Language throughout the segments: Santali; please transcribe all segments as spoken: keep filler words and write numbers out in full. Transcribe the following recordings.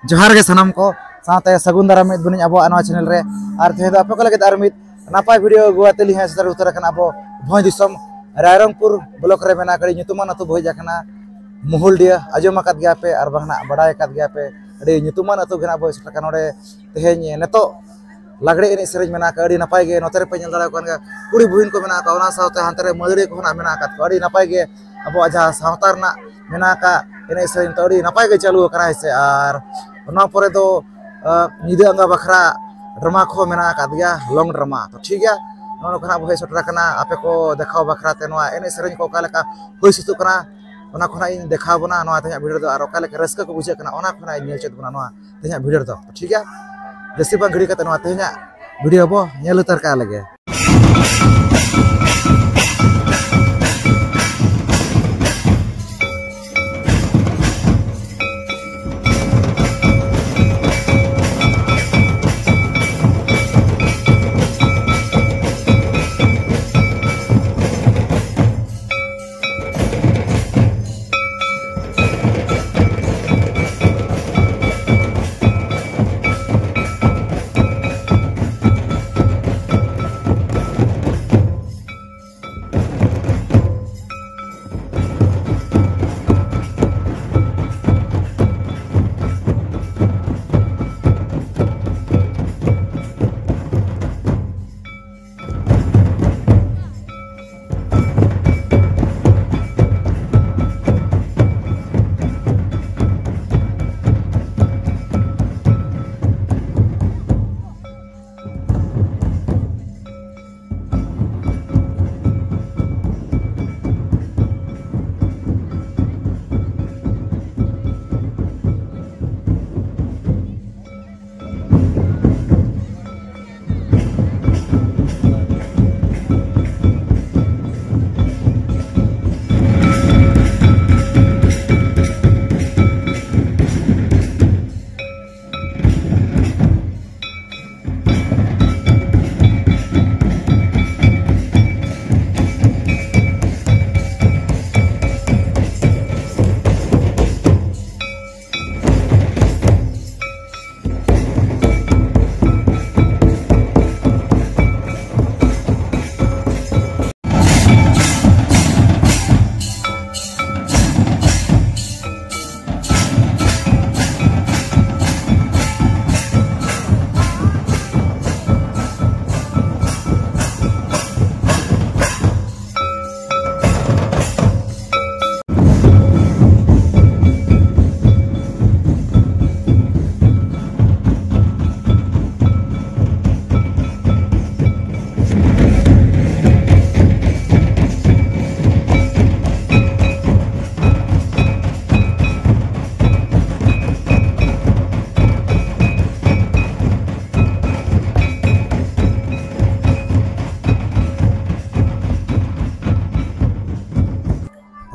ᱡᱚᱦᱟᱨ ᱜᱮ ᱥᱟᱱᱟᱢ ᱠᱚ, ᱥᱟᱶᱛᱮ ᱥᱟᱹᱜᱩᱱ ᱫᱟᱨᱟᱢ ᱢᱤᱫ ᱵᱚᱱᱤᱧ ᱟᱵᱚᱣᱟᱜ ᱱᱚᱣᱟ ᱪᱮᱱᱮᱞ ᱨᱮ᱾ ᱟᱨ ᱛᱮᱦᱮᱧ ᱫᱚ ᱟᱯᱮ ᱠᱚ ᱞᱟᱹᱜᱤᱫ ᱟᱨ ᱢᱤᱫ ᱱᱟᱯᱟᱭ ᱵᱷᱤᱰᱤᱭᱳ ᱟᱹᱜᱩ ᱟᱛᱮ ᱞᱤᱧ ᱦᱮᱡ ᱥᱮᱴᱮᱨ ᱩᱛᱟᱹᱨ ᱟᱠᱟᱱᱟ ᱟᱵᱚ ᱵᱷᱚᱸᱡᱽ ᱫᱤᱥᱚᱢ ᱨᱟᱭᱨᱚᱝᱯᱩᱨ ᱵᱞᱚᱠ ᱨᱮ ᱢᱮᱱᱟᱜ ᱟᱹᱰᱤ ᱧᱩᱛᱩᱢᱟᱱ ᱟᱹᱛᱩ ᱵᱚ ᱦᱮᱡ ᱟᱠᱟᱱᱟ, ᱢᱩᱦᱩᱞᱰᱤᱭᱟᱹ᱾ ᱟᱸᱡᱚᱢ ᱟᱠᱟᱫ ᱜᱮᱭᱟ ᱯᱮ ᱟᱨ ᱵᱟᱝ ᱱᱟᱜ ᱵᱟᱰᱟᱭ ᱟᱠᱟᱫ ᱜᱮᱭᱟ ᱯᱮ, ᱟᱹᱰᱤ ᱧᱩᱛᱩᱢᱟᱱ ᱟᱹᱛᱩ ᱜᱮ ᱱᱟᱜ ᱵᱚ ᱥᱮᱴᱮᱨ ᱟᱠᱟᱱᱟ᱾ ᱱᱚᱰᱮ ᱛᱮᱦᱮᱧ ᱱᱤᱛᱚᱜ ᱞᱟᱜᱽᱲᱮ ᱮᱱᱮᱡ ᱥᱮᱨᱮᱧ ᱢᱮᱱᱟᱜ ᱟᱠᱟᱫ, ᱟᱹᱰᱤ ᱱᱟᱯᱟᱭ ᱜᱮ᱾ ᱱᱚᱛᱮ ᱨᱮᱯᱮ ᱧᱮᱞ ᱫᱟᱲᱮᱭᱟᱠᱚ ᱠᱟᱱ ᱜᱮᱭᱟ, ᱠᱩᱲᱤ ᱵᱩᱦᱤᱱ ᱠᱚ ᱢᱮᱱᱟᱜ ᱟᱠᱟᱫ, ᱚᱱᱟ ᱥᱟᱶᱛᱮ ᱦᱟᱱᱛᱮ ᱨᱮ ᱢᱟᱹᱫᱟᱹᱲᱤᱭᱟᱹ ᱠᱚᱦᱚᱸ ᱱᱟᱜ ᱢᱮᱱᱟᱜ ᱟᱠᱟᱫ ᱠᱚᱣᱟ᱾ ᱟᱹᱰᱤ ᱱᱟᱯᱟᱭ ᱜᱮ ᱟᱵᱚᱣᱟᱜ ᱡᱟᱦᱟᱸ ᱥᱟᱶᱛᱟ ᱨᱮᱱᱟᱜ ᱢᱮᱱᱟᱜ ᱟᱠᱟᱫ ᱮᱱᱮᱡ ᱥᱮᱨᱮᱧ ᱛᱚ ᱟᱹᱰᱤ ᱱᱟᱯᱟᱭ ᱜᱮ ᱪᱟᱹᱞᱩ ᱟᱠᱟᱱᱟ, ᱦᱮᱸ ᱥᱮ᱾ ᱟᱨ ᱚᱱᱟ ᱯᱚᱨᱮ ᱫᱚ, ᱟᱸ, ᱧᱤᱫᱟᱹ ᱟᱸᱜᱟ ᱵᱟᱠᱷᱨᱟ ᱰᱨᱟᱢᱟ ᱠᱚᱦᱚᱸ ᱢᱮᱱᱟᱜ ᱟᱠᱟᱫ ᱜᱮᱭᱟ, ᱞᱚᱝ ᱰᱨᱟᱢᱟ᱾ ᱛᱚ ᱴᱷᱤᱠ ᱜᱮᱭᱟ, ᱱᱚᱜᱼᱚ ᱱᱚᱝᱠᱟ ᱱᱟᱜ ᱵᱚ ᱦᱮᱡ ᱥᱮᱴᱮᱨ ᱟᱠᱟᱱᱟ ᱟᱯᱮ ᱠᱚ ᱫᱮᱠᱷᱟᱣ ᱵᱟᱠᱷᱨᱟ ᱛᱮ ᱱᱚᱣᱟ ᱮᱱᱮᱡ ᱥᱮᱨᱮᱧ ᱠᱚ ᱚᱠᱟ ᱞᱮᱠᱟ ᱦᱩᱭ ᱥᱟᱹᱛᱚᱜ ᱠᱟᱱᱟ, ᱚᱱᱟ ᱠᱚ ᱱᱟᱜ ᱤᱧ ᱫᱮᱠᱷᱟᱣ ᱵᱚᱱᱟ ᱱᱚᱣᱟ ᱛᱮᱦᱮᱧᱟᱜ ᱵᱷᱤᱰᱤᱭᱳ ᱨᱮᱫᱚ᱾ ᱟᱨ ᱚᱠᱟ ᱞᱮᱠᱟ ᱨᱟᱹᱥᱠᱟᱹ ᱠᱚ ᱵᱩᱡᱷᱟᱹᱜ ᱠᱟᱱᱟ, ᱚᱱᱟ ᱠᱚ ᱱᱟᱜ ᱤᱧ ᱧᱮᱞ ᱦᱚᱪᱚᱭᱮᱫ ᱵᱚᱱᱟ ᱱᱚᱣᱟ ᱛᱮᱦᱮᱧᱟᱜ ᱵᱷᱤᱰᱤᱭᱳ ᱨᱮᱫᱚ᱾ ᱴᱷᱤᱠ ᱜᱮᱭᱟ, ᱡᱟᱹᱥᱛᱤ ᱵᱟᱝ ᱜᱷᱟᱹᱲᱤ ᱠᱟᱛᱮ ᱱᱚᱣᱟ ᱛᱮᱦᱮᱧᱟᱜ ᱵᱷᱤᱰᱤᱭᱳ ᱵᱚ ᱧᱮᱞ ᱩᱛᱟᱹᱨ ᱠᱟᱜ ᱞᱮᱜᱮ᱾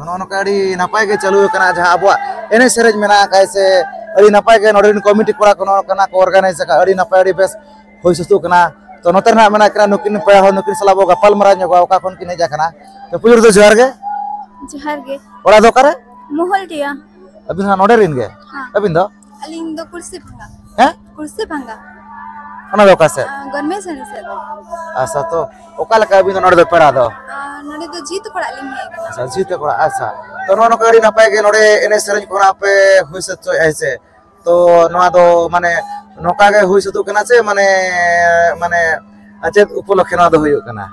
ᱱᱚᱜᱼᱚ ᱱᱚᱝᱠᱟ ᱟᱹᱰᱤ ᱱᱟᱯᱟᱭ ᱜᱮ ᱪᱟᱹᱞᱩ ᱟᱠᱟᱱᱟ, ᱡᱟᱦᱟᱸ ᱟᱵᱚᱣᱟᱜ ᱮᱱᱮᱡ ᱥᱮᱨᱮᱧ ᱢᱮᱱᱟᱜ ᱟᱠᱟᱫ ᱥᱮ ᱟᱹᱰᱤ ᱱᱟᱯᱟᱭ ᱜᱮ ᱱᱚᱰᱮ ᱨᱮᱱ ᱠᱚᱢᱤᱴᱤ ᱠᱚᱲᱟ ᱠᱚ ᱱᱚᱜᱼᱚ ᱱᱚᱝᱠᱟ ᱠᱚ ᱚᱨᱜᱟᱱᱟᱭᱤᱡᱽ ᱟᱠᱟᱫ, ᱟᱹᱰᱤ ᱱᱟᱯᱟᱭ ᱟᱹᱰᱤ ᱵᱮᱥ ᱦᱩᱭ ᱥᱟᱹᱛᱚᱜ ᱠᱟᱱᱟ᱾ ᱛᱚ ᱱᱚᱛᱮ ᱨᱮ ᱱᱟᱜ ᱢᱮᱱᱟᱜ ᱠᱤᱱᱟ ᱱᱩᱠᱤᱱ ᱯᱮᱲᱟ ᱦᱚᱲ, ᱱᱩᱠᱤᱱ ᱥᱟᱞᱟᱜ ᱵᱚ ᱜᱟᱯᱟᱞ ᱢᱟᱨᱟᱣ ᱧᱚᱜᱚᱜᱼᱟ, ᱚᱠᱟ ᱠᱷᱚᱱ ᱠᱤᱱ ᱦᱮᱡ ᱟᱠᱟᱱᱟ᱾ ᱛᱚ ᱯᱩᱭᱞᱩ ᱨᱮᱫᱚ ᱡᱚᱦᱟᱨ ᱜᱮ᱾ ᱡᱚᱦᱟᱨ ᱜᱮ᱾ ᱚᱲᱟᱜ ᱫᱚ ᱚᱠᱟᱨᱮ? ᱢᱚᱦᱚᱞᱰᱤᱦᱟ᱾ ᱟᱹᱵᱤᱱ ᱦᱚᱸ ᱱᱚᱰᱮ ᱨᱮᱱ ᱜᱮ? ᱦᱮᱸ᱾ ᱟᱹᱵᱤᱱ ᱫᱚ? ᱟᱹᱞᱤᱧ ᱫᱚ ᱠᱩᱲᱥᱤ ᱵᱷᱟᱸᱜᱟ᱾ ᱦᱮᱸ? ᱠᱩᱲᱥᱤ ᱵᱷᱟᱸᱜᱟ᱾ ᱚᱱᱟ ᱫᱚ ᱚᱠᱟ ᱥᱮᱫ? ᱟᱸ, ᱜᱚᱨᱢᱮᱥᱟᱱᱤ ᱥᱮᱫ᱾ ᱟᱪᱪᱷᱟ, ᱛᱚ ᱚᱠᱟ ᱞᱮᱠᱟ ᱟᱹᱵᱤᱱ ᱫᱚ ᱱᱚᱰᱮ ᱫᱚ ᱯᱮᱲᱟ ᱫᱚ? ᱟᱸ, ᱱᱚᱰᱮ ᱫᱚ ᱡᱤᱛ ᱠᱚᱲᱟ ᱞᱤᱧ ᱦᱮᱡ ᱟᱠᱟᱱᱟ᱾ ᱟᱪᱪᱷᱟ, ᱡᱤᱛ ᱠᱚᱲᱟ, ᱟᱪᱪᱷᱟ᱾ ᱛᱚ ᱱᱚᱜᱼᱚ ᱱᱚᱝᱠᱟ ᱟᱹᱰᱤ ᱱᱟᱯᱟᱭ ᱜᱮ ᱱᱚᱰᱮ ᱮᱱᱮᱡ ᱥᱮᱨᱮᱧ ᱠᱚ ᱱᱟᱜ ᱯᱮ ᱦᱩᱭ ᱥᱟᱹᱛ ᱦᱚᱪᱚᱭᱮᱫᱼᱟ, ᱦᱮᱸ ᱥᱮ? ᱛᱚ ᱱᱚᱣᱟ ᱫᱚ ᱢᱟᱱᱮ ᱱᱚᱝᱠᱟ ᱜᱮ ᱦᱩᱭ ᱥᱟᱹᱛᱚᱜ ᱠᱟᱱᱟ ᱥᱮ ᱢᱟᱱᱮ, ᱢᱟᱱᱮ ᱪᱮᱫ ᱩᱯᱚᱞᱚᱠᱠᱷᱮ ᱱᱚᱣᱟ ᱫᱚ ᱦᱩᱭᱩᱜ ᱠᱟᱱᱟ?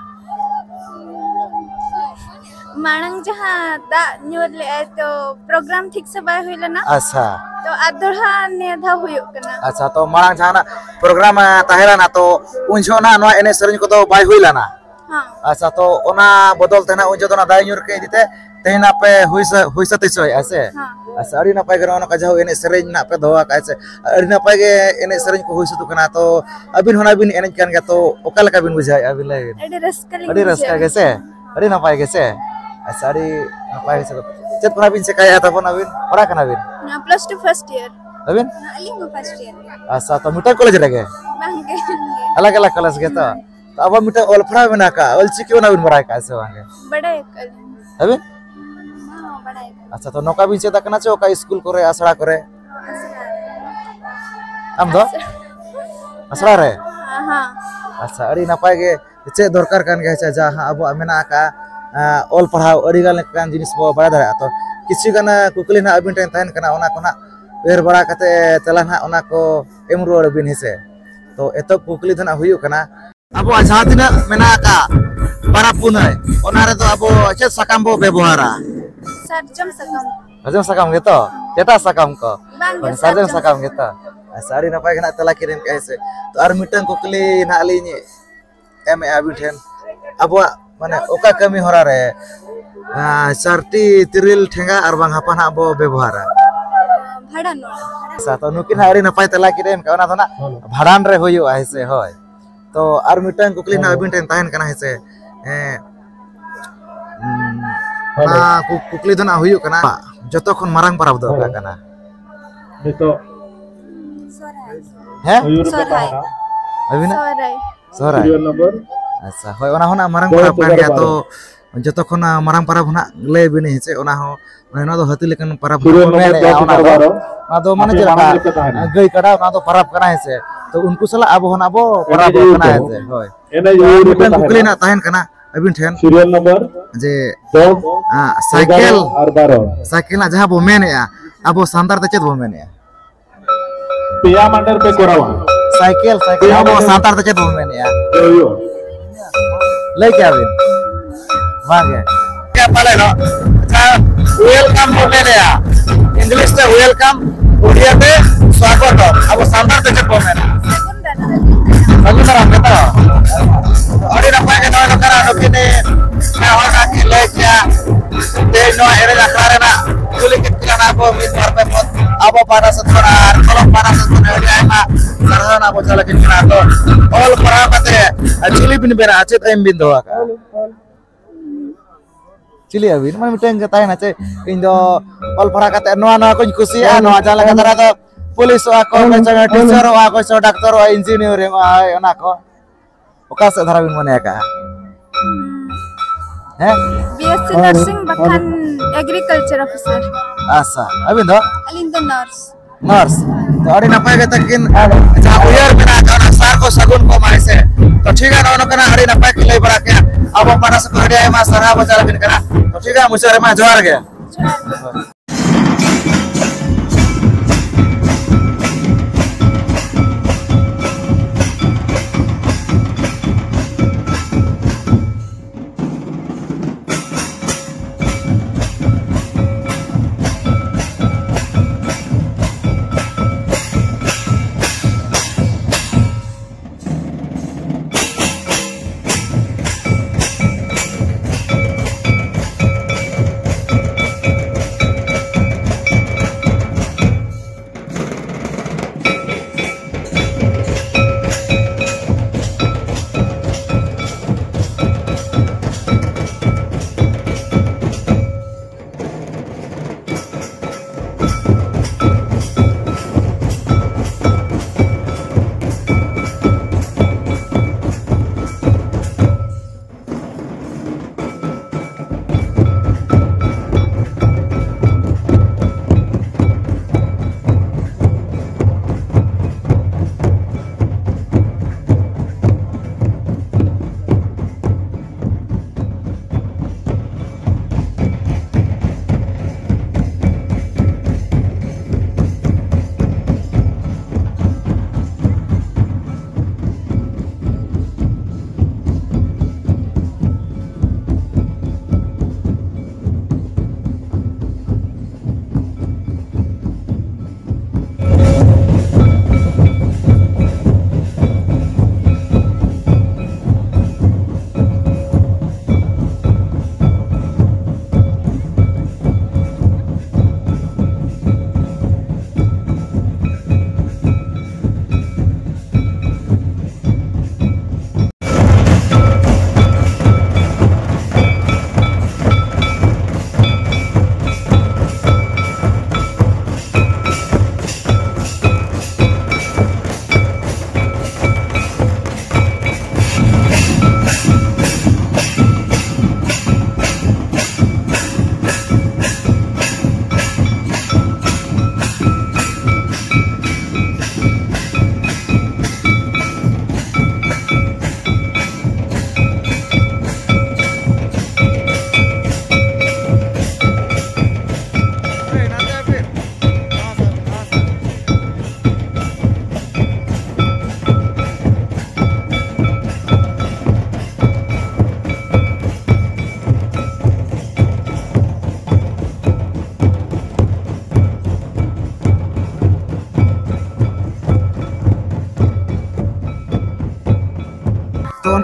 ᱢᱟᱲᱟᱝ ᱡᱟᱦᱟᱸ ᱫᱟᱜ ᱧᱩᱨ ᱞᱮᱜᱼᱟᱭ, ᱛᱚ ᱯᱨᱳᱜᱨᱟᱢ ᱴᱷᱤᱠ ᱥᱮ ᱵᱟᱭ ᱦᱩᱭ ᱞᱮᱱᱟ᱾ ᱟᱪᱪᱷᱟ᱾ ᱛᱚ ᱟᱨ ᱫᱚᱲᱦᱟ ᱱᱤᱭᱟᱹ ᱫᱷᱟᱣ ᱦᱩᱭᱩᱜ ᱠᱟᱱᱟ᱾ ᱟᱪᱪᱷᱟ, ᱛᱚ ᱢᱟᱲᱟᱝ ᱡᱟᱦᱟᱱᱟᱜ ᱯᱨᱳᱜᱨᱟᱢ, ᱮ, ᱛᱟᱦᱮᱸ ᱞᱮᱱᱟ, ᱛᱚ ᱩᱱ ᱡᱚᱦᱚᱜ ᱱᱟᱜ ᱱᱚᱣᱟ ᱮᱱᱮᱡ ᱥᱮᱨᱮᱧ ᱠᱚᱫᱚ ᱵᱟᱭ ᱦᱩᱭ ᱞᱮᱱᱟ᱾ ᱦᱮᱸ᱾ ᱟᱪᱪᱷᱟ, ᱛᱚ ᱚᱱᱟ ᱵᱚᱫᱚᱞ ᱛᱮ ᱱᱟᱜ ᱩᱱ ᱡᱚᱦᱚᱜ ᱫᱚ ᱚᱱᱟ ᱫᱟᱜ ᱧᱩᱨ ᱠᱮᱫ ᱤᱫᱤ ᱛᱮ ᱛᱮᱦᱮᱧ ᱱᱟᱜ ᱯᱮ ᱦᱩᱭ ᱥᱟ-, ᱦᱩᱭ ᱥᱟᱹᱛ ᱦᱚᱪᱚᱭᱮᱫᱼᱟ ᱥᱮ? ᱦᱮᱸ᱾ ᱟᱪᱪᱷᱟ, ᱟᱹᱰᱤ ᱱᱟᱯᱟᱭ ᱜᱮ ᱱᱚᱜᱼᱚ ᱱᱚᱝᱠᱟ ᱡᱟᱦᱳ ᱮᱱᱮᱡ ᱥᱮᱨᱮᱧ ᱱᱟᱜ ᱯᱮ ᱫᱚᱦᱚ ᱟᱠᱟᱫᱼᱟ ᱥᱮ, ᱟᱹᱰᱤ ᱱᱟᱯᱟᱭ ᱜᱮ ᱮᱱᱮᱡ ᱥᱮᱨᱮᱧ ᱠᱚ ᱦᱩᱭ ᱥᱟᱹᱛᱚᱜ ᱠᱟᱱᱟ᱾ ᱛᱚ ᱟᱹᱵᱤᱱ ᱦᱚᱸ ᱱᱟᱜ ᱵᱤᱱ ᱮᱱᱮᱡ ᱠᱟᱱ ᱜᱮᱭᱟ, ᱛᱚ ᱚᱠᱟ ᱞᱮᱠᱟ ᱵᱤᱱ ᱵᱩᱡᱷᱟᱹᱣᱮᱫᱼᱟ, ᱵᱤᱱ ᱞᱟᱹᱭ ᱵᱤᱱ? ᱟᱹᱰᱤ ᱨᱟᱹᱥᱠᱟᱹ ᱞᱤᱧ ᱟᱹᱰᱤ ᱨᱟᱹᱥᱠᱟᱹ ᱵᱩᱡᱷᱟᱹᱣᱮᱫᱼᱟ᱾ ᱜᱮ ᱥᱮ? ᱟᱹᱰᱤ ᱱᱟᱯᱟᱭ ᱜᱮ ᱥᱮ? ᱟᱪᱪᱷᱟ, ᱟᱹᱰᱤ ᱱᱟᱯᱟᱭ ᱜᱮ ᱥᱮ᱾ ᱪᱮᱫ ᱠᱚ ᱱᱟᱜ ᱵᱤᱱ ᱪᱮᱠᱟᱭᱮᱫᱼᱟ ᱛᱟᱵᱚᱱ ᱟᱹᱵᱤᱱ? ᱯᱟᱲᱦᱟᱜ ᱠᱟᱱᱟ ᱵᱤᱱ? ᱱᱚᱣᱟ plus two first year᱾ ᱟᱹᱵᱤᱱ? ᱟᱹᱞᱤᱧ ᱦᱚᱸ first year ᱜᱮ᱾ ᱟᱪᱪᱷᱟ, ᱛᱚ ᱢᱤᱫᱴᱟᱝ ᱠᱚᱞᱮᱡᱽ ᱨᱮᱜᱮ? ᱵᱟᱝ ᱜᱮ, ᱵᱟᱝ ᱜᱮ᱾ ᱟᱞᱟᱜᱽ ᱟᱞᱟᱜᱽ ᱠᱚᱞᱮᱡᱽ ᱜᱮ ᱛᱚ? ᱦᱩᱸ᱾ ᱛᱚ ᱟᱵᱚ ᱢᱤᱫᱴᱟᱝ ᱚᱞ ᱯᱟᱲᱦᱟᱣ ᱢᱮᱱᱟᱜ ᱟᱠᱟᱫ, ᱚᱞ ᱪᱤᱠᱤ ᱚᱱᱟ ᱵᱤᱱ ᱵᱟᱲᱟᱭ ᱟᱠᱟᱫ ᱥᱮ ᱵᱟᱝ ᱜᱮ? ᱵᱟᱲᱟᱭ ᱟᱠᱟᱫ ᱞᱤᱧ᱾ ᱟᱹᱵᱤᱱ? ᱦᱚᱸ, ᱵᱟᱲᱟᱭ ᱟᱠᱟᱫ᱾ ᱟᱪᱪᱷᱟ, ᱛᱚ ᱱᱚᱝᱠᱟ ᱵᱤᱱ ᱪᱮᱫ ᱟᱠᱟᱱᱟ ᱪᱮ ᱚᱠᱟ ᱥᱠᱩᱞ ᱠᱚᱨᱮ, ᱟᱥᱲᱟ ᱠᱚᱨᱮ? ᱟᱥᱲᱟ ᱨᱮ᱾ ᱟᱢ ᱫᱚ? ᱟᱥᱲᱟ᱾ ᱟᱥᱲᱟ ᱨᱮ? ᱦᱮᱸ, ᱦᱮᱸ᱾ ᱟᱪᱪᱷᱟ, ᱟᱹᱰᱤ ᱱᱟᱯᱟᱭ ᱜᱮ᱾ ᱪᱮᱫ ᱫᱚᱨᱠᱟᱨ ᱠᱟᱱ ᱜᱮᱭᱟ, ᱪᱮ ᱡᱟᱦᱟᱸ ᱟᱵᱚᱣᱟᱜ ᱢᱮᱱᱟᱜ ᱟᱠᱟᱫ, ᱟᱸ, ᱚᱞ ᱯᱟᱲᱦᱟᱣ ᱟᱹᱰᱤ ᱜᱟᱱ ᱞᱮᱠᱟᱱ ᱡᱤᱱᱤᱥ ᱵᱚ ᱵᱟᱲᱟᱭ ᱫᱟᱲᱮᱭᱟᱜᱼᱟ᱾ ᱛᱚ ᱠᱤᱪᱷᱩ ᱜᱟᱱ, ᱟᱸ, ᱠᱩᱠᱞᱤ ᱱᱟᱦᱟᱜ ᱟᱹᱵᱤᱱ ᱴᱷᱮᱱ ᱛᱟᱦᱮᱱ ᱠᱟᱱᱟ, ᱚᱱᱟ ᱠᱚ ᱱᱟᱦᱟᱜ ᱩᱭᱦᱟᱹᱨ ᱵᱟᱲᱟ ᱠᱟᱛᱮ ᱛᱮᱞᱟ ᱱᱟᱦᱟᱜ ᱚᱱᱟ ᱠᱚ ᱮᱢ ᱨᱩᱣᱟᱹᱲ ᱟᱹᱵᱤᱱ, ᱦᱮᱸ ᱥᱮ᱾ ᱛᱚ ᱮᱛᱚᱦᱚᱵ ᱠᱩᱠᱞᱤ ᱫᱚ ᱱᱟᱦᱟᱜ ᱦᱩᱭᱩᱜ ᱠᱟᱱᱟ, ᱟᱵᱚᱣᱟᱜ ᱡᱟᱦᱟᱸ ᱛᱤᱱᱟᱹᱜ ᱢᱮᱱᱟᱜ ᱟᱠᱟᱫ ᱯᱟᱨᱟᱵᱽ ᱯᱩᱱᱟᱹᱭ, ᱚᱱᱟ ᱨᱮᱫᱚ ᱟᱵᱚ ᱪᱮᱫ ᱥᱟᱠᱟᱢ ᱵᱚ ᱵᱮᱵᱚᱦᱟᱨᱟ? ᱥᱟᱨᱡᱚᱢ ᱥᱟᱠᱟᱢ᱾ ᱥᱟᱨᱡᱚᱢ ᱥᱟᱠᱟᱢ ᱜᱮᱛᱚ? ᱮᱴᱟᱜ ᱥᱟᱠᱟᱢ ᱠᱚ? ᱵᱟᱝ ᱜᱮ, ᱢᱟᱱᱮ ᱥᱟᱨᱡᱚᱢ ᱥᱟᱨᱡᱚᱢ ᱥᱟᱠᱟᱢ ᱥᱟᱠᱟᱢ᱾ ᱜᱮᱛᱚ? ᱟᱪᱪᱷᱟ, ᱟᱹᱰᱤ ᱱᱟᱯᱟᱭ ᱜᱮ ᱱᱟᱦᱟᱜ ᱛᱮᱞᱟ ᱠᱤᱱ ᱮᱢ ᱠᱮᱜᱼᱟ, ᱦᱮᱸ ᱥᱮ᱾ ᱛᱚ ᱟᱨ ᱢᱤᱫᱴᱟᱝ ᱠᱩᱠᱞᱤ ᱱᱟᱦᱟᱜ ᱞᱤᱧ ᱮᱢᱮᱜᱼᱟ ᱟᱹᱵᱤᱱ ᱴᱷᱮᱱ, ᱟᱵᱚᱣᱟᱜ ᱢᱟᱱᱮ ᱚᱠᱟ ᱠᱟᱹᱢᱤ ᱦᱚᱨᱟ ᱨᱮ, ᱟᱸ, ᱪᱟᱨᱴᱤ ᱛᱤᱨᱤᱞ ᱴᱷᱮᱸᱜᱟ ᱟᱨ ᱵᱟᱝ ᱦᱟᱯᱟ ᱱᱟᱦᱟᱜ ᱵᱚ ᱵᱮᱵᱚᱦᱟᱨᱟ? ᱵᱷᱟᱸᱰᱟᱱ ᱚᱲᱟᱜ᱾ ᱟᱪᱪᱷᱟ, ᱛᱚ ᱱᱩᱠᱤᱱ ᱦᱟᱸᱜ ᱟᱹᱰᱤ ᱱᱟᱯᱟᱭ ᱛᱮᱞᱟ ᱠᱤᱱ ᱮᱢ ᱠᱟᱜᱼᱟ, ᱚᱱᱟ ᱫᱚ ᱱᱟᱜ ᱵᱷᱟᱸᱰᱟᱱ ᱨᱮ ᱦᱩᱭᱩᱜᱼᱟ, ᱦᱮᱸ ᱥᱮ? ᱦᱳᱭ᱾ ᱛᱚ ᱟᱨ ᱢᱤᱫᱴᱟᱝ ᱠᱩᱠᱞᱤ ᱱᱟᱜ ᱟᱹᱵᱤᱱ ᱴᱷᱮᱱ ᱛᱟᱦᱮᱱ ᱠᱟᱱᱟ, ᱦᱮᱸ ᱥᱮ? ᱦᱮᱸ, ᱩᱸ, ᱚᱱᱟ ᱠᱩ- ᱠᱩᱠᱞᱤ ᱫᱚ ᱱᱟᱜ ᱦᱩᱭᱩᱜ ᱠᱟᱱᱟ, ᱡᱚᱛᱚ ᱠᱷᱚᱱ ᱢᱟᱨᱟᱝ ᱯᱚᱨᱚᱵᱽ ᱫᱚ ᱚᱠᱟ ᱠᱟᱱᱟ? ᱱᱤᱛᱚᱜ ᱦᱮᱸ? ᱥᱚᱨᱦᱟᱭ᱾ ᱟᱹᱵᱤᱱᱟᱜ? ᱥᱚᱨᱦᱟᱭ᱾ ᱥᱚᱨᱦᱟᱭ᱾ ᱟᱪᱪᱷᱟ, ᱦᱳᱭ, ᱚᱱᱟ ᱦᱚᱸ ᱱᱟᱜ ᱢᱟᱨᱟᱝ ᱯᱚᱨᱚᱵᱽ ᱠᱟᱱ ᱜᱮᱭᱟ᱾ ᱛᱚ ᱡᱚᱛᱚ ᱠᱷᱚᱱ ᱢᱟᱨᱟᱝ ᱯᱚᱨᱚᱵᱽ ᱦᱚᱸ ᱱᱟᱜ ᱞᱟᱹᱭ ᱵᱤᱱ ᱦᱮᱸ ᱥᱮ, ᱚᱱᱟ ᱦᱚᱸ, ᱢᱟᱱᱮ, ᱱᱚᱣᱟ ᱫᱚ ᱦᱟᱹᱛᱤ ᱞᱮᱠᱟᱱ ᱯᱚᱨᱚᱵᱽ ᱦᱚᱸ ᱠᱚ ᱢᱮᱱᱮᱫᱼᱟ᱾ ᱚᱱᱟ ᱫᱚ, ᱚᱱᱟ ᱫᱚ, ᱢᱟᱱᱮ, ᱪᱮᱫ ᱞᱮᱠᱟ ᱜᱟᱹᱭ ᱠᱟᱰᱟ, ᱚᱱᱟ ᱫᱚ ᱯᱚᱨᱚᱵᱽ ᱠᱟᱱᱟ ᱦᱮᱸ ᱥᱮ᱾ ᱛᱚ ᱩᱱᱠᱩ ᱥᱟᱞᱟᱜ ᱟᱵᱚ ᱦᱚᱸ ᱱᱟᱜ ᱵᱚ ᱯᱚᱨᱚᱵᱽ ᱠᱟᱱᱟ ᱦᱮᱸ ᱥᱮ᱾ ᱦᱳᱭ᱾ ᱢᱤᱫᱴᱟᱝ ᱠᱩᱠᱞᱤ ᱱᱟᱜ ᱛᱟᱦᱮᱱ ᱠᱟᱱᱟ ᱟᱹᱵᱤᱱ ᱴᱷᱮᱱ, ᱡᱮ, ᱟᱸ, ᱥᱟᱭᱠᱮᱞ, ᱥᱟᱭᱠᱮᱞ ᱨᱮᱱᱟᱜ ᱡᱟᱦᱟᱸ ᱵᱚ ᱢᱮᱱᱮᱫᱼᱟ, ᱟᱵᱚ ᱥᱟᱱᱛᱟᱲ ᱛᱮ ᱪᱮᱫ ᱵᱚ ᱢᱮᱱᱮᱫᱼᱟ? ᱯᱮᱭᱟ ᱢᱟᱱᱰᱟᱨ ᱯᱮ ᱠᱚᱨᱟᱣᱟ᱾ ᱥᱟᱭᱠᱮᱞ, ᱥᱟᱭᱠᱮᱞ, ᱯᱮᱭᱟ ᱟᱵᱚ ᱢᱟᱱᱰᱟᱨ᱾ ᱥᱟᱱᱛᱟᱲ ᱛᱮ ᱪᱮᱫ ᱵᱚ ᱢᱮᱱᱮᱫᱼᱟ? ᱞᱟᱹᱭ ᱠᱮᱭᱟ ᱵᱤᱱ? ᱵᱟᱝ ᱜᱮ᱾ ᱯᱟᱞᱮᱱᱚᱜ, ᱟᱪᱪᱷᱟ, welcome ᱵᱚ ᱢᱮᱱᱮᱫᱼᱟ, English ᱛᱮ welcome, ᱳᱰᱤᱭᱟ ᱛᱮ ᱥᱣᱟᱜᱚᱛᱚᱢ, ᱟᱵᱚ ᱥᱟᱱᱛᱟᱲ ᱛᱮ ᱪᱮᱫ ᱵᱚ ᱢᱮᱱᱟ? ᱥᱟᱹᱜᱩᱱ ᱫᱟᱨᱟᱢ ᱜᱮ ᱛᱚ? ᱟᱹᱰᱤ ᱱᱟᱯᱟᱭ ᱜᱮ ᱱᱚᱜᱼᱚᱭ ᱱᱚᱝᱠᱟᱱᱟᱜ ᱱᱩᱠᱤᱱ ᱱᱮ ᱦᱚᱲ ᱠᱤᱱ ᱞᱟᱹᱭ ᱠᱮᱜᱼᱟ᱾ ᱛᱮᱦᱮᱧ ᱱᱚᱣᱟ ᱮᱱᱮᱡ ᱟᱠᱷᱲᱟ ᱨᱮᱱᱟᱜ ᱠᱩᱞᱤ ᱠᱮᱫ ᱠᱤᱱᱟ ᱱᱟᱜ ᱠᱚ ᱢᱤᱫ ᱵᱟᱨ ᱯᱮ ᱯᱚᱫ ᱟᱵᱚ ᱯᱟᱦᱴᱟ ᱥᱮᱫ ᱠᱷᱚᱱ ᱟᱨ ᱠᱚᱞᱚᱢ ᱯᱟᱦᱴᱟ ᱥᱮᱫ ᱠᱷᱚᱱ ᱟᱹᱰᱤ ᱟᱭᱢᱟ ᱥᱟᱨᱦᱟᱣ ᱱᱟᱜ ᱵᱚ ᱪᱟᱞ ᱟᱹᱠᱤᱱ ᱠᱟᱱᱟ᱾ ᱛᱚ ᱚᱞ ᱯᱟᱲᱦᱟᱣ ᱠᱟᱛᱮ ᱪᱤᱞᱤ ᱵᱤᱱ ᱵᱮᱱᱟᱜᱼᱟ, ᱪᱮᱫ ᱮᱢ ᱵᱤᱱ ᱫᱚᱦᱚ ᱟᱠᱟᱫᱼᱟ? ᱪᱤᱞᱤ ᱟᱹᱵᱤᱱ? ᱢᱟᱱᱮ ᱢᱤᱫᱴᱟᱝ ᱜᱮ ᱛᱟᱦᱮᱱᱟ ᱪᱮ, ᱤᱧ ᱫᱚ ᱚᱞ ᱯᱟᱲᱦᱟᱣ ᱠᱟᱛᱮ ᱱᱚᱣᱟ, ᱱᱚᱣᱟ ᱠᱚᱧ ᱠᱩᱥᱤᱭᱟᱜᱼᱟ, ᱱᱚᱣᱟ ᱡᱟᱦᱟᱸ ᱞᱮᱠᱟ ᱫᱷᱟᱨᱟ ᱫᱚ ᱯᱩᱞᱤᱥᱚᱜᱼᱟ ᱠᱚ, ᱚᱠᱚᱭ ᱪᱚ ᱴᱤᱪᱟᱨᱚᱜᱼᱟ, ᱚᱠᱚᱭ ᱪᱚ ᱰᱟᱠᱛᱚᱨᱚᱜᱼᱟ, ᱤᱧᱡᱤᱱᱤᱭᱟᱨᱤᱝ ᱚᱜᱼᱟ, ᱦᱳᱭ, ᱚᱱᱟ ᱠᱚ᱾ ᱚᱠᱟ ᱥᱮᱫ ᱫᱷᱟᱨᱟ ᱵᱤᱱ ᱢᱚᱱᱮ ᱟᱠᱟᱜᱼᱟ? ᱦᱮᱸ? ᱵᱤ ᱮᱥ ᱥᱤ ᱱᱟᱨᱥᱤᱝ ᱵᱟᱠᱷᱟᱱ ᱮᱜᱽᱨᱤᱠᱟᱞᱪᱟᱨ ᱚᱯᱷᱤᱥᱟᱨ᱾ ᱟᱪᱪᱷᱟ, ᱟᱹᱵᱤᱱ ᱫᱚ? ᱟᱹᱞᱤᱧ ᱫᱚ ᱱᱟᱨᱥ᱾ ᱱᱟᱨᱥ᱾ ᱛᱚ ᱟᱹᱰᱤ ᱱᱟᱯᱟᱭ ᱜᱮ ᱛᱟᱹᱠᱤᱱ ᱡᱟᱦᱟᱸ ᱩᱭᱦᱟᱹᱨ ᱢᱮᱱᱟᱜ ᱟᱠᱟᱫ, ᱚᱱᱟ ᱥᱟᱨ ᱠᱚ ᱥᱟᱹᱜᱩᱱ ᱠᱚ ᱮᱢᱟᱭ ᱥᱮ᱾ ᱛᱚ ᱴᱷᱤᱠ ᱜᱮᱭᱟ, ᱱᱚᱜᱼᱚ ᱱᱚᱝᱠᱟᱱᱟᱜ ᱟᱹᱰᱤ ᱱᱟᱯᱟᱭ ᱠᱤᱱ ᱞᱟᱹᱭ ᱵᱟᱲᱟ ᱠᱮᱜᱼᱟ᱾ ᱟᱵᱚ ᱯᱟᱦᱴᱟ ᱥᱮᱫ ᱠᱷᱚᱱ ᱟᱹᱰᱤ ᱟᱭᱢᱟ ᱥᱟᱨᱦᱟᱣ ᱵᱚ ᱪᱟᱞ ᱟᱹᱵᱤᱱ ᱠᱟᱱᱟ᱾ ᱛᱚ ᱴᱷᱤᱠ ᱜᱮᱭᱟ, ᱢᱩᱪᱟᱹᱫ ᱨᱮᱢᱟ ᱡᱚᱦᱟᱨ ᱜᱮ᱾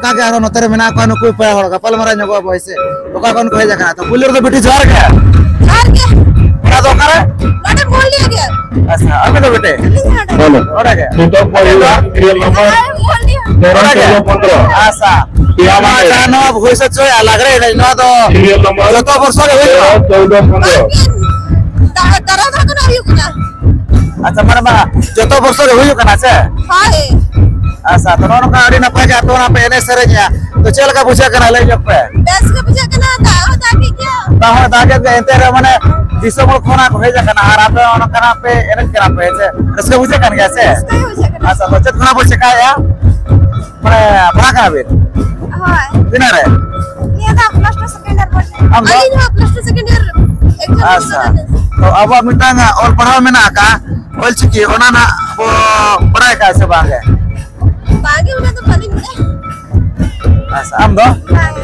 ᱚᱱᱠᱟ ᱜᱮ ᱟᱨᱦᱚᱸ ᱱᱚᱛᱮ ᱨᱮ ᱢᱮᱱᱟᱜ ᱠᱚᱣᱟ ᱱᱩᱠᱩ ᱯᱮᱲᱟ ᱦᱚᱲ, ᱜᱟᱯᱟᱞ ᱢᱟᱨᱟᱣ ᱧᱚᱜᱚᱜ ᱟᱵᱚ, ᱦᱳᱭ ᱥᱮ᱾ ᱚᱠᱟ ᱠᱷᱚᱱ ᱠᱚ ᱦᱮᱡ ᱟᱠᱟᱱᱟ? ᱛᱚ ᱯᱩᱭᱞᱩ ᱨᱮᱫᱚ ᱵᱤᱴᱤ ᱡᱚᱦᱟᱨ ᱜᱮ᱾ ᱡᱚᱦᱟᱨ ᱜᱮ᱾ ᱚᱲᱟᱜ ᱫᱚ ᱚᱠᱟᱨᱮ? ᱱᱚᱰᱮ ᱢᱚᱦᱞᱤᱭᱟ ᱜᱮ᱾ ᱟᱪᱪᱷᱟ, ᱟᱯᱮ ᱫᱚ ᱵᱮᱴᱮ? ᱟᱹᱞᱤᱧ ᱦᱚᱸ ᱱᱚᱰᱮ᱾ ᱱᱚᱰᱮ ᱜᱮ? ᱱᱤᱛᱚᱜ ᱯᱚᱭᱞᱟ serial number ᱦᱮᱸ, ᱢᱚᱦᱞᱤᱭᱟ᱾ ᱱᱚᱰᱮ ᱜᱮ? ᱛᱮᱨᱚ ᱪᱳᱫᱽᱫᱚ ᱯᱚᱱᱫᱽᱨᱚ᱾ ᱟᱪᱪᱷᱟ᱾ ᱯᱮᱭᱟ ᱱᱚᱣᱟ ᱢᱟᱱᱮ ᱡᱟᱦᱟᱸ ᱱᱚᱣᱟ ᱦᱩᱭ ᱥᱟᱹᱛ ᱦᱚᱪᱚᱭᱟ ᱞᱟᱜᱽᱲᱮ ᱮᱱᱮᱡ, ᱱᱚᱣᱟ ᱫᱚ serial number ᱡᱚᱛᱚ ᱵᱚᱨᱥᱚ ᱜᱮ ᱦᱩᱭᱩᱜᱼᱟ? ᱛᱮᱨᱚ ᱪᱳᱫᱽᱫᱚ ᱯᱚᱱᱫᱽᱨᱚ᱾ ᱵᱟᱝ ᱜᱮ, ᱫᱟ-, ᱫᱟᱨᱟᱭ ᱫᱷᱟᱣ ᱠᱷᱚᱱᱟᱜ ᱦᱩᱭᱩᱜ ᱠᱟᱱᱟ᱾ ᱟᱪᱪᱷᱟ, ᱢᱟᱱᱮ ᱢᱟ ᱡᱚᱛᱚ ᱵᱚᱨᱥᱚ ᱜᱮ ᱦᱩᱭᱩᱜ ᱠᱟᱱᱟ ᱥᱮ? ᱦᱳᱭ᱾ ᱟᱪᱪᱷᱟ, ᱛᱚ ᱱᱚᱜᱼᱚ ᱱᱚᱝᱠᱟ ᱟᱹᱰᱤ ᱱᱟᱯᱟᱭ ᱜᱮ ᱟᱯᱮ ᱚᱱᱟ ᱯᱮ ᱮᱱᱮᱡ ᱥᱮᱨᱮᱧᱮᱜᱼᱟ, ᱛᱚ ᱪᱮᱫ ᱞᱮᱠᱟ ᱵᱩᱡᱷᱟᱹᱜ ᱠᱟᱱᱟ ᱞᱟᱹᱭ ᱧᱚᱜ ᱯᱮ? ᱵᱮᱥ ᱜᱮ ᱵᱩᱡᱷᱟᱹᱜ ᱠᱟᱱᱟ, ᱫᱟᱜ ᱦᱚᱸ ᱫᱟᱜᱮᱫ ᱜᱮᱭᱟ᱾ ᱫᱟᱜ ᱦᱚᱸ ᱫᱟᱜᱮᱫ ᱜᱮᱭᱟ, ᱮᱱᱛᱮ ᱨᱮᱦᱚᱸ ᱢᱟᱱᱮ ᱫᱤᱥᱚᱢ ᱦᱚᱲ ᱠᱷᱚᱱᱟᱜ ᱠᱚ ᱦᱮᱡ ᱟᱠᱟᱱᱟ ᱟᱨ ᱟᱯᱮ ᱚᱱᱠᱟᱱᱟᱜ ᱯᱮ ᱮᱱᱮᱡ ᱠᱟᱱᱟ ᱯᱮ, ᱦᱮᱸ ᱥᱮ? ᱨᱟᱹᱥᱠᱟᱹ ᱵᱩᱡᱷᱟᱹᱜ ᱠᱟᱱ ᱜᱮᱭᱟ ᱥᱮ? ᱨᱟᱹᱥᱠᱟᱹ ᱜᱮ ᱵᱩᱡᱷᱟᱹᱜ ᱠᱟᱱᱟ᱾ ᱟᱪᱪᱷᱟ, ᱛᱚ ᱪᱮᱫ ᱠᱷᱚᱱᱟᱜ ᱵᱚ ᱪᱮᱠᱟᱭᱮᱜᱼᱟ? ᱢᱟᱱᱮ ᱯᱟᱲᱦᱟᱜ ᱠᱟᱱᱟ ᱵᱤᱱ? ᱦᱳᱭ᱾ ᱛᱤᱱᱟᱹᱜ ᱨᱮ? ᱱᱤᱭᱟᱹ ᱫᱷᱟᱣ plus two second year ᱵᱚᱱ ᱟᱢ ᱫᱚ? ᱟᱹᱞᱤᱧ ᱦᱚᱸ plus two second year exam ᱟᱪᱪᱷᱟ᱾ ᱠᱟᱱᱟ᱾ ᱛᱚ ᱟᱵᱚᱣᱟᱜ ᱢᱤᱫᱴᱟᱝ ᱚᱞ ᱯᱟᱲᱦᱟᱣ ᱢᱮᱱᱟᱜ ᱟᱠᱟᱫ ᱚᱞᱪᱤᱠᱤ, ᱚᱱᱟ ᱱᱟᱜ ᱵᱚ ᱵᱟᱲᱟᱭ ᱠᱟᱜᱼᱟ ᱥᱮ ᱵᱟᱝ ᱜᱮ? ᱵᱟᱝ ᱜᱮ, ᱚᱱᱟ ᱫᱚ ᱵᱟᱹᱞᱤᱧ ᱵᱟᱲᱟᱭᱟ᱾ ᱟᱪᱪᱷᱟ, ᱟᱢ ᱫᱚ? ᱵᱟᱝ᱾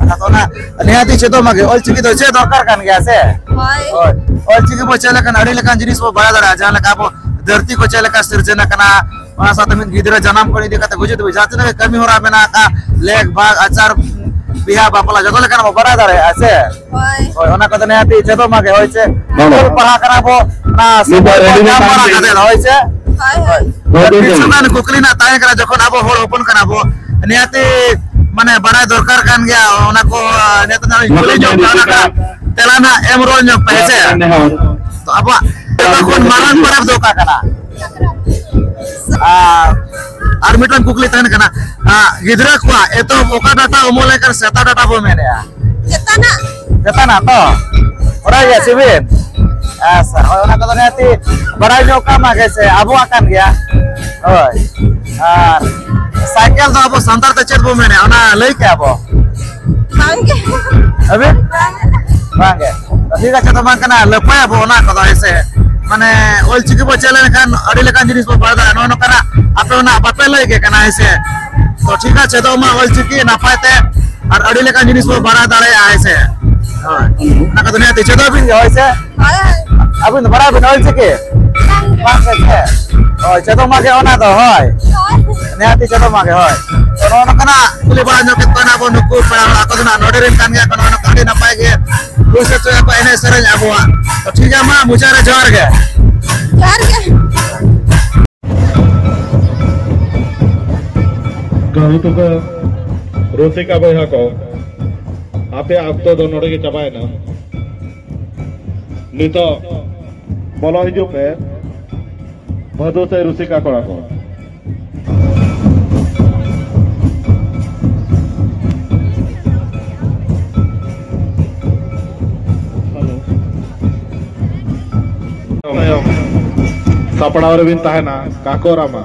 ᱟᱪᱪᱷᱟ, ᱛᱚ ᱚᱱᱟ ᱱᱤᱦᱟᱹᱛᱤ ᱪᱮᱫᱚᱜ ᱢᱟᱜᱮ, ᱚᱞᱪᱤᱠᱤ ᱫᱚ ᱪᱮᱫ ᱫᱚᱨᱠᱟᱨ ᱠᱟᱱ ᱜᱮᱭᱟ ᱥᱮ? ᱦᱳᱭ᱾ ᱦᱳᱭ᱾ ᱚᱞᱪᱤᱠᱤ ᱵᱚ ᱪᱮᱫ ᱞᱮᱠᱷᱟᱱ ᱟᱹᱰᱤ ᱞᱮᱠᱟᱱ ᱡᱤᱱᱤᱥ ᱵᱚ ᱵᱟᱲᱟᱭ ᱫᱟᱲᱮᱭᱟᱜᱼᱟ, ᱡᱟᱦᱟᱸ ᱞᱮᱠᱟ ᱟᱵᱚ ᱫᱷᱟᱹᱨᱛᱤ ᱠᱚ ᱪᱮᱫ ᱞᱮᱠᱟ ᱥᱤᱨᱡᱚᱱ ᱟᱠᱟᱱᱟ, ᱚᱱᱟ ᱥᱟᱶᱛᱮ ᱢᱤᱫ ᱜᱤᱫᱽᱨᱟᱹ ᱡᱟᱱᱟᱢ ᱠᱷᱚᱱ ᱤᱫᱤ ᱠᱟᱛᱮ ᱜᱩᱡᱩᱜ ᱫᱷᱟᱹᱵᱤᱡ ᱡᱟᱦᱟᱸ ᱛᱤᱱᱟᱹᱜ ᱜᱮ ᱠᱟᱹᱢᱤ ᱦᱚᱨᱟ ᱢᱮᱱᱟᱜ ᱟᱠᱟᱫ, ᱞᱮᱠ ᱵᱷᱟᱜᱽ, ᱟᱪᱟᱨ, ᱵᱤᱦᱟ, ᱵᱟᱯᱞᱟ, ᱡᱚᱛᱚ ᱞᱮᱠᱟᱱᱟᱜ ᱵᱚ ᱵᱟᱲᱟᱭ ᱫᱟᱲᱮᱭᱟᱜᱼᱟ ᱥᱮ? ᱦᱳᱭ᱾ ᱦᱳᱭ, ᱚᱱᱟ ᱠᱚᱫᱚ ᱱᱤᱦᱟᱹᱛᱤ ᱪᱮᱫᱚᱜ ᱢᱟᱜᱮ, ᱦᱳᱭ ᱥᱮ? ᱦᱳᱭ᱾ ᱚᱞ ᱯᱟᱲᱦᱟᱜ ᱠᱟᱱᱟ ᱵᱚ, ᱚᱱᱟ ᱱᱤᱛᱚᱜ ᱥᱚᱢᱚᱭ ᱠᱚ ready ᱧᱟᱢ ᱵᱟᱲᱟ ᱠᱟᱱᱟ᱾ ᱠᱟᱛᱮ, ᱦᱳᱭ ᱥᱮ? ᱦᱳᱭ, ᱦᱳᱭ᱾ ᱦᱳᱭ᱾ ᱠᱤᱪᱷᱩ ᱜᱟᱱ ᱠᱩᱠᱞᱤ ᱨᱮᱱᱟᱜ ᱛᱟᱦᱮᱸ ᱠᱟᱱᱟ, ᱡᱚᱠᱷᱚᱱ ᱟᱵᱚ ᱦᱚᱲ ᱦᱚᱯᱚᱱ ᱠᱟᱱᱟ ᱵᱚ, ᱱᱤᱦᱟᱹᱛᱤ ᱢᱟᱱᱮ ᱵᱟᱲᱟᱭ ᱫᱚᱨᱠᱟᱨ ᱠᱟᱱ ᱜᱮᱭᱟ, ᱚᱱᱟ ᱠᱚ ᱱᱤᱦᱟᱹᱛᱤ ᱱᱟᱜ ᱤᱧ ᱠᱩᱞᱤ ᱧᱚᱜ ᱯᱮᱭᱟ, ᱚᱱᱟ ᱠᱟᱱᱟ ᱛᱮᱞᱟ ᱱᱟᱜ ᱮᱢ ᱨᱩᱣᱟᱹᱲ ᱧᱚᱜ ᱯᱮ, ᱦᱮᱸ ᱥᱮ? ᱦᱳᱭ᱾ ᱛᱚ ᱟᱵᱚᱣᱟᱜ ᱡᱚᱛᱚ ᱠᱷᱚᱱ ᱢᱟᱨᱟᱝ ᱯᱚᱨᱚᱵᱽ ᱫᱚ ᱚᱠᱟ ᱠᱟᱱᱟ? ᱟᱨ, ᱟᱨ ᱢᱤᱫᱴᱟᱝ ᱠᱩᱠᱞᱤ ᱛᱟᱦᱮᱱ ᱠᱟᱱᱟ, ᱟᱨ, ᱜᱤᱫᱽᱨᱟᱹ ᱠᱚᱣᱟᱜ ᱮᱛᱚᱦᱚᱵ ᱚᱠᱟ ᱰᱟᱴᱟ ᱚᱢᱚᱱ ᱞᱮᱱᱠᱷᱟᱱ ᱥᱮᱛᱟ ᱰᱟᱴᱟ ᱵᱚ ᱢᱮᱱᱮᱜᱼᱟ? ᱪᱮᱛᱟᱱᱟᱜ᱾ ᱪᱮᱛᱟᱱᱟᱜ ᱛᱚ? ᱵᱟᱲᱟᱭ ᱜᱮᱭᱟ ᱥᱮ ᱵᱤᱱ? ᱟᱪᱪᱷᱟ, ᱦᱳᱭ, ᱚᱱᱟ ᱠᱚᱫᱚ ᱱᱤᱦᱟᱹᱛᱤ ᱵᱟᱲᱟᱭ ᱧᱚᱜ ᱠᱟᱜ ᱢᱟ ᱜᱮ ᱥᱮ, ᱟᱵᱚᱣᱟᱜ ᱠᱟᱱ ᱜᱮᱭᱟ᱾ ᱦᱳᱭ᱾ ᱟᱨ ᱥᱟᱭᱠᱮᱞ ᱫᱚ ᱟᱵᱚ ᱥᱟᱱᱛᱟᱲ ᱛᱮ ᱪᱮᱫ ᱵᱚ ᱢᱮᱱᱮᱜᱼᱟ? ᱚᱱᱟ ᱞᱟᱹᱭ ᱠᱮᱜᱼᱟ ᱵᱚ? ᱵᱟᱝᱜᱮ᱾ ᱟᱹᱵᱤᱱ? ᱵᱟᱝᱜᱮ᱾ ᱵᱟᱝᱜᱮ᱾ ᱴᱷᱤᱠ ᱟᱪᱷᱮ, ᱛᱚ ᱵᱟᱝ ᱠᱟᱱᱟ, ᱞᱟᱹᱯᱟᱹᱭᱟᱵᱚ ᱚᱱᱟ ᱠᱚᱫᱚ, ᱦᱮᱸ ᱥᱮ? ᱢᱟᱱᱮ, ᱚᱞᱪᱤᱠᱤ ᱵᱚ ᱪᱮᱫ ᱞᱮᱱᱠᱷᱟᱱ ᱟᱹᱰᱤ ᱞᱮᱠᱟᱱ ᱡᱤᱱᱤᱥ ᱵᱚ ᱵᱟᱲᱟᱭ ᱫᱟᱲᱮᱭᱟᱜᱼᱟ᱾ ᱱᱚᱜᱼᱚ ᱱᱚᱝᱠᱟᱱᱟᱜ ᱟᱯᱮ ᱚᱱᱟ ᱵᱟᱯᱮ ᱞᱟᱹᱭ ᱜᱮ ᱠᱟᱱᱟ, ᱦᱮᱸ ᱥᱮ? ᱛᱚ ᱴᱷᱤᱠ ᱟᱪᱷᱮ, ᱪᱮᱫᱚᱜ ᱢᱟ ᱚᱞᱪᱤᱠᱤ ᱱᱟᱯᱟᱭ ᱛᱮ ᱟᱨ ᱟᱹᱰᱤ ᱞᱮᱠᱟᱱ ᱡᱤᱱᱤᱥ ᱵᱚ ᱵᱟᱲᱟᱭ ᱫᱟᱲᱮᱭᱟᱜᱼᱟ, ᱦᱮᱸ ᱥᱮ? ᱦᱳᱭ᱾ ᱚᱱᱟ ᱠᱚᱫᱚ ᱱᱤᱦᱟᱹᱛᱤ ᱪᱮᱫᱚᱜ ᱵᱤᱱ ᱜᱮ, ᱦᱳᱭ ᱥᱮ? ᱦᱳᱭ᱾ ᱟᱹᱵᱤᱱ ᱫᱚ ᱵᱟᱲᱟᱭ ᱵᱤᱱ ᱚᱞᱪᱤᱠᱤ? ᱵᱟᱝ ᱜᱮ᱾ ᱵᱟᱝ ᱜᱮ ᱥᱮ? ᱦᱳᱭ, ᱪᱮᱫᱚᱜ ᱢᱟ ᱜᱮ ᱚᱱᱟ ᱫᱚ, ᱦᱳᱭ᱾ ᱦᱳᱭ᱾ ᱱᱤᱦᱟᱹᱛᱤ ᱪᱮᱫᱚᱜ ᱢᱟ ᱜᱮ, ᱦᱳᱭ᱾ ᱛᱚ, ᱱᱚᱜᱼᱚ ᱱᱚᱝᱠᱟᱱᱟᱜ ᱠᱩᱞᱤ ᱵᱟᱲᱟ ᱧᱚᱜ ᱠᱮᱫ ᱠᱚᱣᱟ ᱟᱵᱚ ᱱᱩᱠᱩ ᱯᱮᱲᱟ ᱦᱚᱲ, ᱟᱠᱚ ᱫᱚ ᱱᱟᱜ ᱱᱚᱰᱮ ᱨᱮᱱ ᱠᱟᱱ ᱜᱮᱭᱟ ᱠᱚ᱾ ᱱᱚᱜᱼᱚ ᱱᱚᱝᱠᱟ ᱟᱹᱰᱤ ᱱᱟᱯᱟᱭ ᱜᱮ ᱦᱩᱭ ᱥᱟᱹᱛ ᱦᱚᱪᱚᱭᱟ ᱠᱚ ᱮᱱᱮᱡ ᱥᱮᱨᱮᱧ ᱟᱵᱚᱣᱟᱜ᱾ ᱛᱚ, ᱴᱷᱤᱠ ᱜᱮᱭᱟ, ᱢᱟ ᱢᱩᱪᱟᱹᱫ ᱨᱮ ᱡᱚᱦᱟᱨ ᱜᱮ᱾ ᱡᱚᱦᱟᱨ ᱜᱮ᱾ ᱜᱟᱹᱦᱩ ᱛᱟᱠᱚ, ᱨᱩᱥᱤᱠᱟ ᱵᱚᱭᱦᱟ ᱠᱚ, ᱟᱯᱮᱭᱟᱜ ᱚᱠᱛᱚ ᱫᱚ ᱱᱚᱰᱮ ᱜᱮ ᱪᱟᱵᱟᱭᱮᱱᱟ᱾ ᱱᱤᱛᱚᱜ ᱵᱚᱞᱚ ᱦᱤᱡᱩᱜ ᱯᱮ, ᱢᱟᱹᱫᱷᱩ ᱥᱮ ᱨᱩᱥᱤᱠᱟ ᱠᱚᱲᱟ ᱠᱚ᱾ ᱛᱟᱭᱚᱢ ᱥᱟᱯᱲᱟᱣ ᱨᱮᱵᱤᱱ ᱛᱟᱦᱮᱱᱟ ᱠᱟᱠᱚᱨᱟᱢᱟ᱾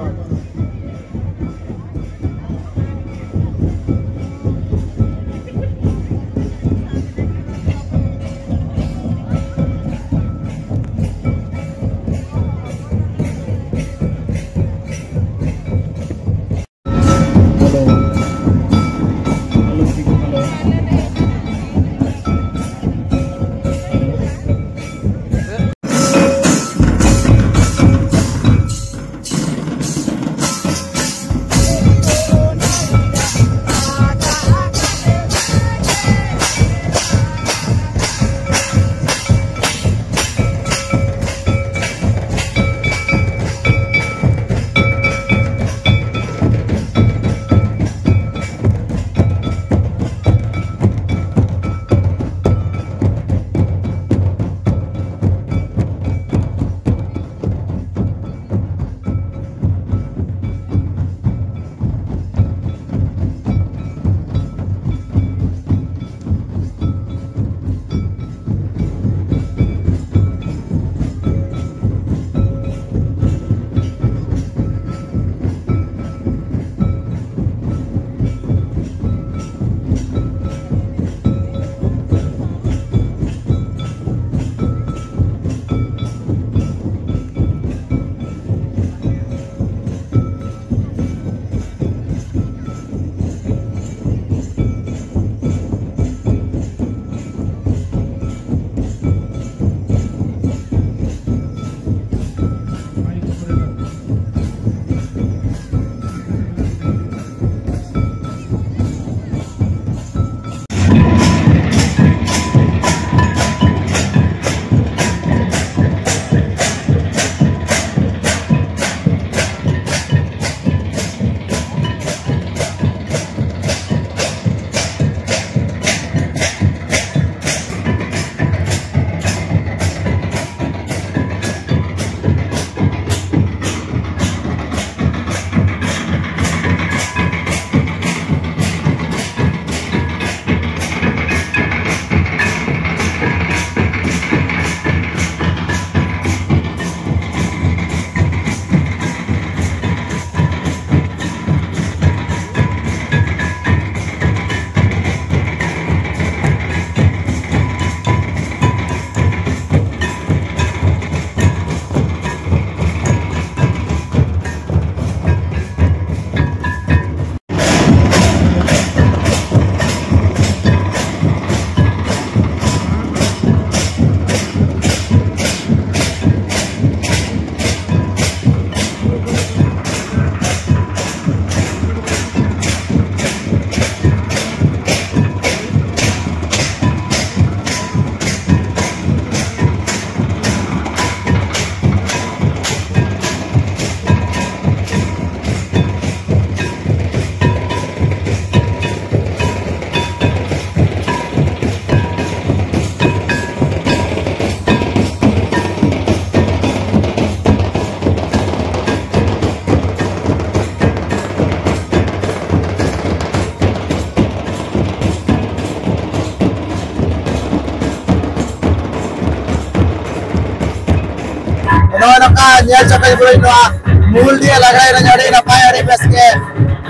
ᱱᱚᱜᱼᱚᱭ ᱱᱚᱝᱠᱟ ᱧᱮᱞ ᱪᱚ ᱠᱟᱹᱧ ᱵᱩᱨᱩᱧ ᱱᱚᱣᱟ ᱢᱩᱞᱰᱤᱦᱟᱹ ᱞᱟᱜᱽᱲᱮ ᱮᱱᱮᱡ ᱟᱹᱰᱤ ᱱᱟᱯᱟᱭ, ᱟᱹᱰᱤ ᱵᱮᱥ ᱜᱮ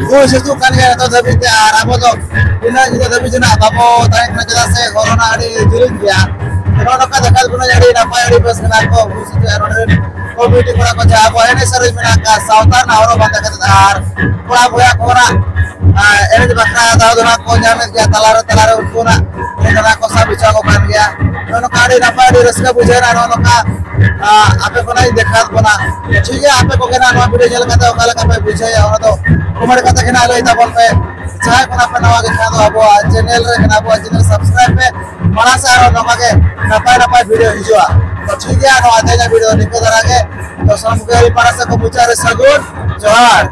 ᱦᱩᱭ ᱥᱟᱹᱛᱩᱜ ᱠᱟᱱ ᱜᱮᱭᱟ ᱱᱤᱛᱚᱜ ᱫᱷᱟᱹᱵᱤᱡ ᱛᱮ᱾ ᱟᱨ ᱟᱵᱚ ᱫᱚ ᱛᱤᱱᱟᱹᱜ ᱧᱤᱫᱟᱹ ᱫᱷᱟᱹᱵᱤᱡ ᱡᱮ ᱱᱟᱜ ᱵᱟᱵᱚ ᱛᱟᱦᱮᱸ ᱠᱟᱱᱟ, ᱪᱮᱫᱟᱜ ᱥᱮ ᱠᱚᱨᱳᱱᱟ ᱟᱹᱰᱤ ᱡᱤᱞᱤᱧ ᱜᱮᱭᱟ᱾ ᱱᱚᱜᱼᱚ ᱱᱚᱝᱠᱟ ᱫᱮᱠᱷᱟ ᱵᱚᱱᱟ ᱟᱹᱰᱤ ᱱᱟᱯᱟᱭ, ᱟᱹᱰᱤ ᱵᱮᱥ ᱠᱟᱱᱟ ᱠᱚ ᱦᱩᱭ ᱥᱟᱹᱛᱩᱜ᱾ ᱟᱨ ᱱᱚᱰᱮ ᱨᱮᱱ ᱠᱚᱢᱤᱴᱤ ᱠᱚᱲᱟ ᱠᱚ ᱡᱟᱦᱟᱸ ᱟᱵᱚ ᱮᱱᱮᱡ ᱥᱮᱨᱮᱧ ᱢᱮᱱᱟᱜ ᱟᱠᱟᱫ ᱥᱟᱶᱛᱟ ᱨᱮᱱᱟᱜ ᱦᱚᱨᱚᱜ ᱵᱟᱸᱫᱮ ᱠᱟᱛᱮ ᱟᱨ ᱠᱚᱲᱟ ᱵᱚᱭᱦᱟ ᱠᱚ ᱚᱱᱟ, ᱟᱨ ᱮᱱᱮᱡ ᱵᱟᱠᱷᱨᱟ ᱫᱟᱣ ᱫᱚ ᱱᱟᱜ ᱠᱚ ᱧᱟᱢᱮᱫ ᱜᱮᱭᱟ, ᱛᱟᱞᱟᱨᱮ ᱛᱟᱞᱟᱨᱮ ᱩᱱᱠᱩ ᱱᱟᱜ ᱮᱱᱮᱡ ᱫᱚ ᱱᱟᱜ ᱠᱚ ᱥᱟᱵ ᱦᱚᱪᱚ ᱟᱠᱚ ᱠᱟᱱ ᱜᱮᱭᱟ᱾ ᱱᱚᱜᱼᱚ ᱱᱚᱝᱠᱟ ᱟᱹᱰᱤ ᱱᱟᱯᱟᱭ, ᱟᱹᱰᱤ ᱨᱟᱹᱥᱠᱟᱹ ᱵᱩᱡᱷᱟᱹᱣ ᱮᱱᱟ᱾ ᱱᱚᱜᱼᱚ ᱱᱚᱝᱠᱟ, ᱟᱨ ᱟᱯᱮ ᱠᱚ ᱱᱟᱜ ᱤᱧ ᱫᱮᱠᱷᱟᱣ ᱟᱫ ᱵᱚᱱᱟ᱾ ᱴᱷᱤᱠ ᱜᱮᱭᱟ, ᱟᱯᱮ ᱠᱚᱜᱮ ᱱᱟᱜ ᱱᱚᱣᱟ ᱵᱷᱤᱰᱤᱭᱳ ᱧᱮᱞ ᱠᱟᱛᱮ ᱚᱠᱟ ᱞᱮᱠᱟ ᱯᱮ ᱵᱩᱡᱷᱟᱹᱣᱟ, ᱚᱱᱟ ᱫᱚ ᱠᱚᱢᱮᱱᱴ ᱠᱟᱛᱮ ᱜᱮ ᱱᱟᱜ ᱞᱟᱹᱭ ᱛᱟᱵᱚᱱ ᱯᱮ᱾ ᱡᱟᱦᱟᱸᱭ ᱠᱚ ᱱᱟᱜ ᱯᱮ ᱱᱟᱣᱟ ᱜᱮ ᱠᱷᱟᱱ ᱫᱚ ᱟᱵᱚᱣᱟᱜ ᱪᱮᱱᱮᱞ ᱨᱮ ᱠᱟᱱᱟ, ᱟᱵᱚᱣᱟᱜ ᱪᱮᱱᱮᱞ ᱥᱟᱵᱥᱠᱨᱟᱭᱤᱵ ᱯᱮ᱾ ᱢᱟᱲᱟᱝ ᱥᱮᱫ ᱟᱨᱦᱚᱸ ᱱᱚᱝᱠᱟ ᱜᱮ ᱱᱟᱯᱟᱭ ᱱᱟᱯᱟᱭ ᱵᱷᱤᱰᱤᱭᱳ ᱦᱤᱡᱩᱜᱼᱟ᱾ ᱛᱚ ᱴᱷᱤᱠ ᱜᱮᱭᱟ, ᱱᱚᱣᱟ ᱛᱮᱦᱮᱧᱟᱜ ᱵᱷᱤᱰᱤᱭᱳ ᱱᱤᱝᱠᱟᱹ ᱫᱷᱟᱨᱟ ᱜᱮ᱾ ᱛᱚ ᱥᱟᱱᱟᱢ ᱠᱚᱜᱮ ᱟᱹᱰᱤ ᱢᱟᱲᱟᱝ ᱥᱮᱫ ᱠᱚ ᱢᱩᱪᱟᱹᱫ ᱨᱮ ᱥᱟᱹᱜᱩᱱ ᱡᱚᱦᱟᱨ᱾